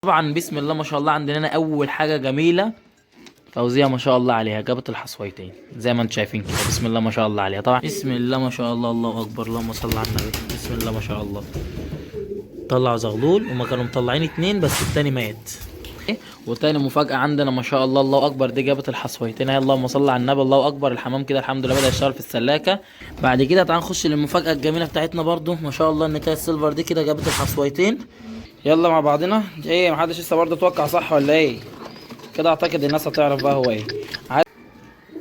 طبعا بسم الله ما شاء الله عندنا اول حاجة جميلة فوزيه ما شاء الله عليها، جابت الحصويتين زي ما انتم شايفين كده، بسم الله ما شاء الله عليها. طبعا بسم الله ما شاء الله، الله اكبر، اللهم صل على النبي، بسم الله ما شاء الله. طلعوا زغلول، وما كانوا مطلعين اتنين بس التاني مات. وتاني مفاجأة عندنا ما شاء الله، الله أكبر، دي جابت الحصويتين اهي، اللهم صل على النبي، الله أكبر. الحمام كده الحمد لله بدأ يشتغل في السلاكة. بعد كده تعال نخش للمفاجأة الجميلة بتاعتنا برضو ما شاء الله، النتاية السيلفر دي كده جابت الحصويتين. يلا مع بعضنا، ايه محدش لسه برضو اتوقع صح ولا ايه؟ كده اعتقد الناس هتعرف بقى هو ايه.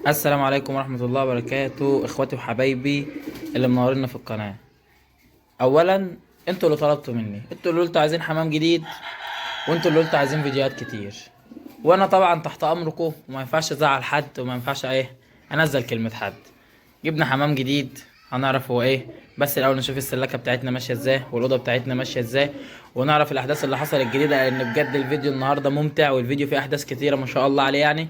السلام عليكم ورحمة الله وبركاته، اخواتي وحبايبي اللي منورينا في القناة. اولا انتوا اللي طلبتوا مني، انتوا اللي قلتوا عايزين حمام جديد، وانتوا اللي قلتوا عايزين فيديوهات كتير، وانا طبعا تحت امركم، وما ينفعش ازعل حد، وما ينفعش ايه انزل كلمة حد. جبنا حمام جديد هنعرف هو ايه، بس الاول نشوف السلاكة بتاعتنا ماشية ازاي، والاوضة بتاعتنا ماشية ازاي، ونعرف الاحداث اللي حصلت الجديدة، لان بجد الفيديو النهاردة ممتع، والفيديو فيه احداث كتيرة ما شاء الله عليه يعني.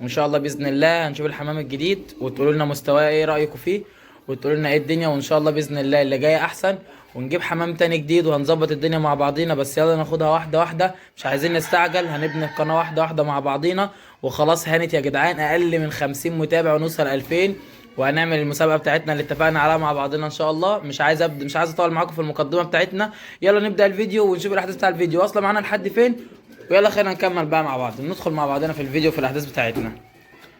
وان شاء الله باذن الله هنشوف الحمام الجديد، وتقولوا لنا مستواه ايه، رايكم فيه، وتقولوا لنا ايه الدنيا، وان شاء الله باذن الله اللي جاي احسن، ونجيب حمام تاني جديد، وهنظبط الدنيا مع بعضينا. بس يلا ناخدها واحدة واحدة، مش عايزين نستعجل، هنبني القناة واحدة واحدة مع بعضينا. وخلاص هانت يا جدعان، اقل من 50 متابع ونوصل 2000، وهنعمل المسابقة بتاعتنا اللي اتفقنا عليها مع بعضنا ان شاء الله. مش عايز ابدا، مش عايز اطول معاكم في المقدمة بتاعتنا. يلا نبدا الفيديو ونشوف الاحداث بتاع الفيديو واصله معانا لحد فين، ويلا خلينا نكمل بقى مع بعض، ندخل مع بعضنا في الفيديو في الاحداث بتاعتنا.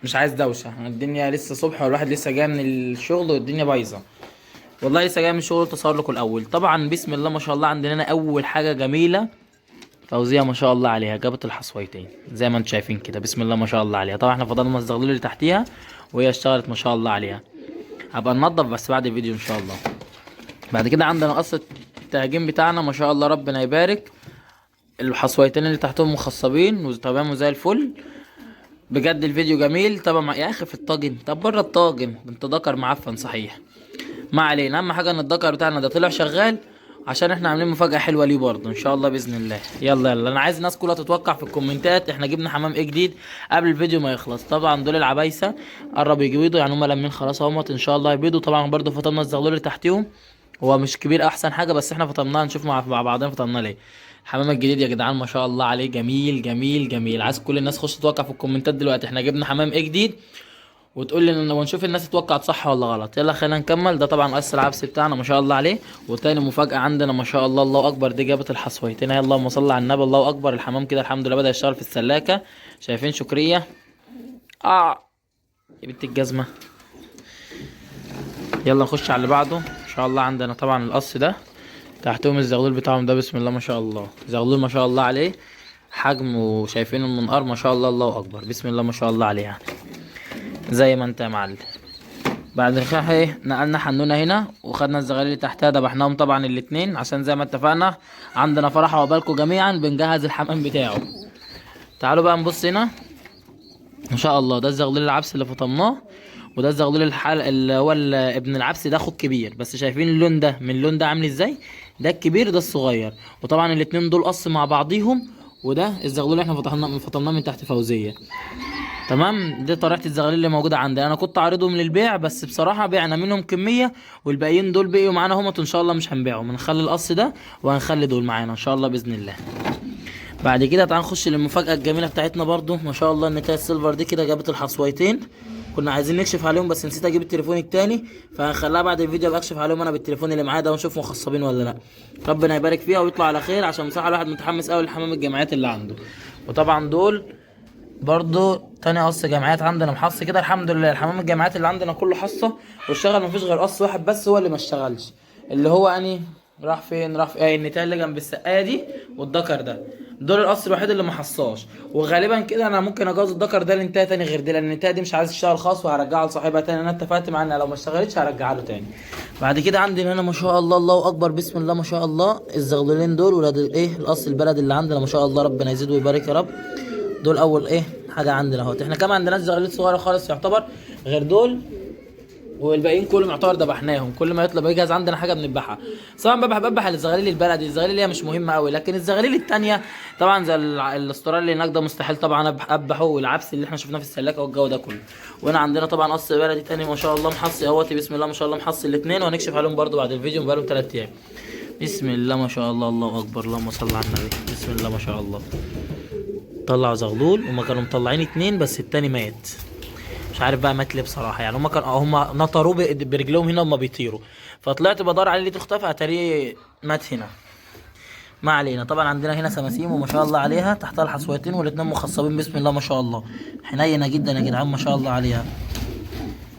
مش عايز دوشه، الدنيا لسه صبح والواحد لسه جاي من الشغل والدنيا بايظة، والله لسه جاي من الشغل. قلت اصور لكم الاول. طبعا بسم الله ما شاء الله عندنا اول حاجة جميلة فوزيه ما شاء الله عليها، جابت الحصويتين زي ما انتم شايفين كده، بسم الله ما شاء الله عليها. طبعا احنا فضلنا الزغلول اللي تحتيها، وهي اشتغلت ما شاء الله عليها. هبقى ننضف بس بعد الفيديو ان شاء الله. بعد كده عندنا قصة التهجين بتاعنا ما شاء الله ربنا يبارك، الحصويتين اللي تحتهم مخصبين وتمام وزي الفل. بجد الفيديو جميل. طبعا يا اخي في الطاجن، طب بره الطاجن ده انت ذكر معفن صحيح، ما علينا. اهم حاجة ان الذكر بتاعنا ده طلع شغال، عشان احنا عاملين مفاجاة حلوة ليه برضه ان شاء الله باذن الله. يلا يلا، انا عايز الناس كلها تتوقع في الكومنتات احنا جبنا حمام ايه جديد قبل الفيديو ما يخلص. طبعا دول العبايسه قربوا يبيضوا، يعني هم لمين خلاص اهمت ان شاء الله يبيضوا. طبعا برضه فطمنا الزغلول اللي تحتيهم، هو مش كبير احسن حاجة، بس احنا فطمناه، نشوف مع بعضنا فطمناه ليه. الحمام الجديد يا جدعان ما شاء الله عليه، جميل جميل جميل. عايز كل الناس تخش تتوقع في الكومنتات دلوقتي احنا جبنا حمام ايه جديد، وتقول لي ونشوف الناس اتوقعت صح ولا غلط. يلا خلينا نكمل. ده طبعا قص العبس بتاعنا ما شاء الله عليه. وتاني مفاجأة عندنا ما شاء الله، الله اكبر، دي جابت الحصويتين اهي، اللهم صل على النبي، الله اكبر. الحمام كده الحمد لله بدأ يشتغل في السلاكة. شايفين شكرية؟ يا بنت الجزمة. يلا نخش على اللي بعده ان شاء الله. عندنا طبعا القص ده تحتهم الزغلول بتاعهم ده، بسم الله ما شاء الله، زغلول ما شاء الله عليه، حجمه شايفين المنقار ما شاء الله، الله اكبر، بسم الله ما شاء الله عليه، يعني زي ما انت يا معلم. بعد كده ايه نقلنا حنونه هنا وخدنا الزغاليل اللي تحتها، ذبحناهم طبعا الاتنين، عشان زي ما اتفقنا عندنا فرح عقبالكم جميعا بنجهز الحمام بتاعه. تعالوا بقى نبص هنا ما شاء الله، ده الزغلول العبس اللي فطمناه، وده الزغلول الحل اللي هو ابن العبس ده، اخو الكبير. بس شايفين اللون ده من اللون ده عامل ازاي؟ ده الكبير ده الصغير، وطبعا الاتنين دول قص مع بعضيهم. وده الزغلول اللي احنا فطمناه من تحت فوزيه. تمام، دي طريقه الزغاليل اللي موجودة عندي. انا كنت عارضهم للبيع، بس بصراحة بعنا منهم كمية، والباقيين دول بقيوا معانا همت ان شاء الله مش هنبيعهم، هنخلي القص ده وهنخلي دول معانا ان شاء الله باذن الله. بعد كده تعال نخش للمفاجاه الجميلة بتاعتنا برضو ما شاء الله، النتاية السيلفر دي كده جابت الحصويتين. كنا عايزين نكشف عليهم بس نسيت اجيب التليفون التاني، فهنخليها بعد الفيديو ابقى اكشف عليهم انا بالتليفون اللي معايا ده، ونشوف مخصبين ولا لا. ربنا يبارك فيها ويطلع على خير، عشان بصراحة الواحد متحمس قوي لحمام الجمعيات اللي عنده. وطبعا دول برضو تاني قص جمعيات عندنا محص كده الحمد لله. الحمام الجمعيات اللي عندنا كله حصة واشتغل، مفيش غير قص واحد بس هو اللي ما اشتغلش، اللي هو اني راح فين؟ راح في ايه؟ النتاية اللي جنب السقاية دي والدكر ده، دول القص الوحيد اللي ما حصاش. وغالبا كده انا ممكن اجوز الدكر ده لنتايه تاني غير دي، لان النتايه دي مش عايز تشتغل خالص، وهرجعها لصاحبها تاني. انا اتفقت معاه ان لو ما اشتغلتش هرجعها له تاني. بعد كده عندنا هنا ما شاء الله، الله اكبر، بسم الله ما شاء الله، الزغلولين دول ولاد الايه القص البلد اللي عندنا ما شاء الله، ربنا يزيد ويبارك يا رب. دول اول ايه حاجة عندنا اهوت. احنا كمان عندنا زغاليل صغيرة خالص يعتبر غير دول، والباقيين كلهم يعتبر ذبحناهم. كل ما يطلع يجهز عندنا حاجة بنذبحها. طبعا بذبح الزغاليل البلدي، الزغاليل اللي هي مش مهمة قوي، لكن الزغاليل التانية طبعا زي الاسترالي اللي هناك ده مستحيل طبعا اذبحه، والعبس اللي احنا شفناه في السلاكه والجو ده كله. وهنا عندنا طبعا قص بلدي تاني ما شاء الله محصي اهوت، بسم الله ما شاء الله محصي الاثنين، وهنكشف عليهم برده بعد الفيديو، بقالهم 3 ايام. بسم الله ما شاء الله، الله اكبر، اللهم صل على النبي. بسم الله ما شاء الله. طلع زغلول، هما كانوا مطلعين 2 بس التاني مات، مش عارف بقى مات ليه بصراحة. يعني هما كانوا نطروا برجلهم هنا وما بيطيروا، فطلعت بدور عليه لقيته اختفى، اتاريه مات هنا. ما علينا. طبعا عندنا هنا سماسيم وما شاء الله عليها، تحتها الحصويتين والاتنين مخصبين بسم الله ما شاء الله، حنينه جدا يا جدعان ما شاء الله عليها.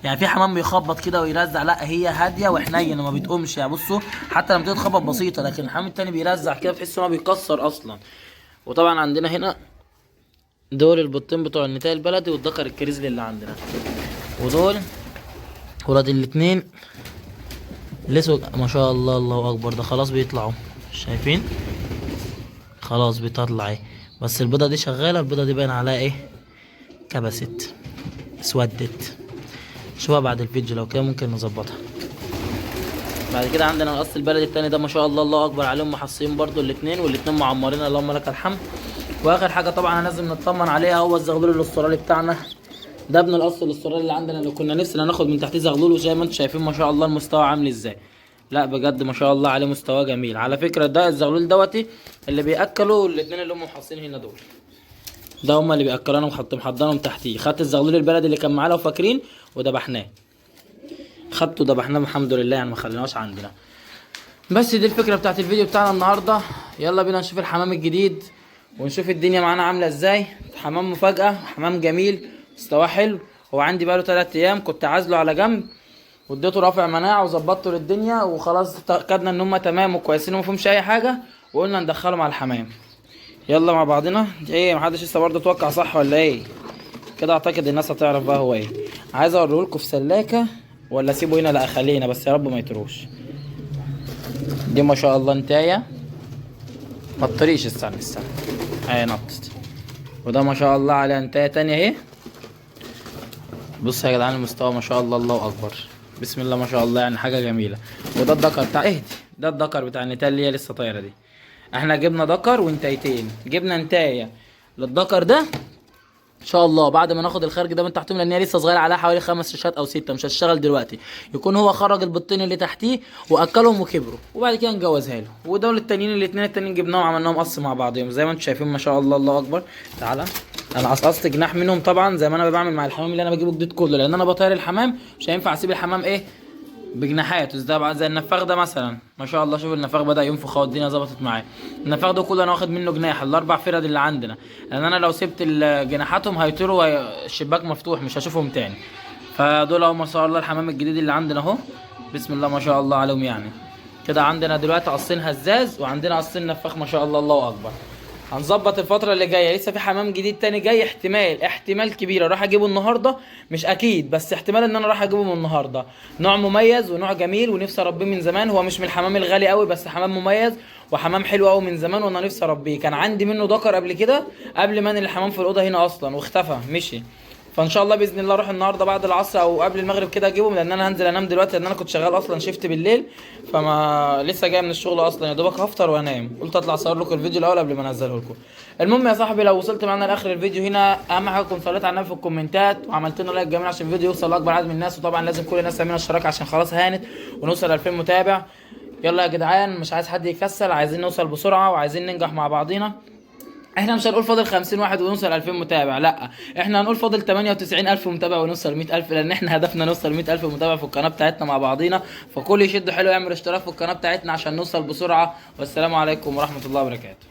يعني في حمام بيخبط كده ويرزع، لا هي هادية وحنينه ما بتقومش. يعني بصوا حتى لما تيجي تخبط بسيطة، لكن الحمام التاني بيرزع كده بتحس ان هو بيكسر اصلا. وطبعا عندنا هنا دول البطين بتوع النتاية البلدي والذكر الكريزلي اللي عندنا، ودول ولاد الاتنين الاسود ما شاء الله، الله اكبر. ده خلاص بيطلعوا، شايفين خلاص بتطلع ايه. بس البيضة دي شغالة، البيضة دي باين عليها ايه، كبست اسودت. شوفها بعد الفيديو لو كده ممكن نظبطها. بعد كده عندنا القص البلدي التاني ده ما شاء الله، الله اكبر عليهم، محصين برضو الاتنين، والاتنين معمرين اللهم لك الحمد. واخر حاجة طبعا لازم نطمن عليها هو الزغلول الاسترالي بتاعنا ده، ابن القص الاسترالي اللي عندنا اللي كنا نفسنا ناخد من تحتيه زغلول. وزي ما انتم شايفين ما شاء الله المستوى عامل ازاي، لا بجد ما شاء الله عليه مستوى جميل. على فكرة ده الزغلول دوتي اللي بياكلوا الاتنين اللي هم محصين هنا دول، ده هم اللي بياكلونا ومحضنهم تحتيه. خدت الزغلول البلدي اللي كان معاه لو فاكرين وذبحناه، خدته ذبحناه الحمد لله، يعني ما خليناش عندنا. بس دي الفكرة بتاعت الفيديو بتاعنا النهارده. يلا بينا نشوف الحمام الجديد ونشوف الدنيا معانا عامله ازاي. حمام مفاجاة، حمام جميل، مستواه حلو. هو عندي بقاله 3 ايام كنت عازله على جنب، واديته رافع مناعة وظبطته للدنيا، وخلاص تاكدنا ان هم تمام وكويسين وما فيهمش اي حاجة، وقلنا ندخله مع الحمام. يلا مع بعضنا. ايه محدش لسه برضه اتوقع صح ولا ايه؟ كده اعتقد الناس هتعرف بقى هو ايه. عايز اوريهولكوا في سلاكه ولا اسيبه هنا؟ لا خلينا بس يا رب ما يتروش. دي ما شاء الله انتايه، ما تطريش، استنى استنى اهي نطت. وده ما شاء الله على انتايه تانية اهي. بص يا جدعان المستوى ما شاء الله، الله اكبر، بسم الله ما شاء الله، يعني حاجة جميلة. وده الذكر بتاع اهدي، ده الذكر بتاع النتايه اللي هي لسه طايره دي. احنا جبنا ذكر وانتايتين، جبنا انتايه للذكر ده ان شاء الله بعد ما ناخد الخارج ده من تحتهم، لان هي لسه صغيرة عليها حوالي 5 شاشات او 6، مش هتشتغل دلوقتي. يكون هو خرج البطين اللي تحتيه واكلهم وكبروا، وبعد كده نجوزها له. ودول التانيين الاثنين التانيين جبناهم عملناهم قص مع بعضهم زي ما انتم شايفين ما شاء الله، الله اكبر. تعالى انا قصقصت جناح منهم طبعا زي ما انا بعمل مع الحمام اللي انا بجيبه جديد كله، لان انا بطير الحمام مش هينفع اسيب الحمام ايه بجناحاته زي النفاخ ده مثلا ما شاء الله. شوف النفاخ بدأ ينفخ اهو، الدنيا ظبطت معاه. النفاخ ده كله انا واخد منه جناح، الاربع فرد اللي عندنا، لان انا لو سبت جناحاتهم هيطيروا، الشباك مفتوح مش هشوفهم تاني. فدول اهو ما شاء الله الحمام الجديد اللي عندنا اهو، بسم الله ما شاء الله عليهم. يعني كده عندنا دلوقتي قصين هزاز وعندنا قصين نفاخ ما شاء الله، الله اكبر. هنظبط الفترة اللي جاية، لسه في حمام جديد تاني جاي، احتمال كبير اروح اجيبه النهارده، مش اكيد بس احتمال ان انا اروح اجيبه من النهارده. نوع مميز ونوع جميل ونفسي اربيه من زمان، هو مش من الحمام الغالي قوي بس حمام مميز وحمام حلو قوي من زمان، وانا نفسي اربيه. كان عندي منه ذكر قبل كده قبل ما انقل الحمام في الاوضة هنا اصلا واختفى مشي. فان شاء الله باذن الله اروح النهارده بعد العصر او قبل المغرب كده اجيبهم، لان انا هنزل انام دلوقتي، لان انا كنت شغال اصلا شيفت بالليل، فما لسه جاي من الشغل اصلا، يا دوبك هفطر وانام. قلت اطلع اصور لكم الفيديو الاول قبل ما انزله لكم. المهم يا صاحبي لو وصلت معانا لاخر الفيديو هنا، اهم حاجة تكون صليت على النبي في الكومنتات وعملت لنا like جميل عشان الفيديو يوصل لاكبر عدد من الناس، وطبعا لازم كل الناس تعمل اشتراك عشان خلاص هانت ونوصل 2000 متابع. يلا يا جدعان مش عايز حد يكسل، عايزين نوصل بسرعة وعايزين ننجح مع بعضينا. احنا مش هنقول فاضل 50 واحد ونوصل 2000 متابع، لا احنا هنقول فاضل 98000 متابع ونوصل 100000، لان احنا هدفنا نوصل 100000 متابع في القناة بتاعتنا مع بعضينا. فكل يشد حلو يعمل اشتراك في القناة بتاعتنا عشان نوصل بسرعة. والسلام عليكم ورحمة الله وبركاته.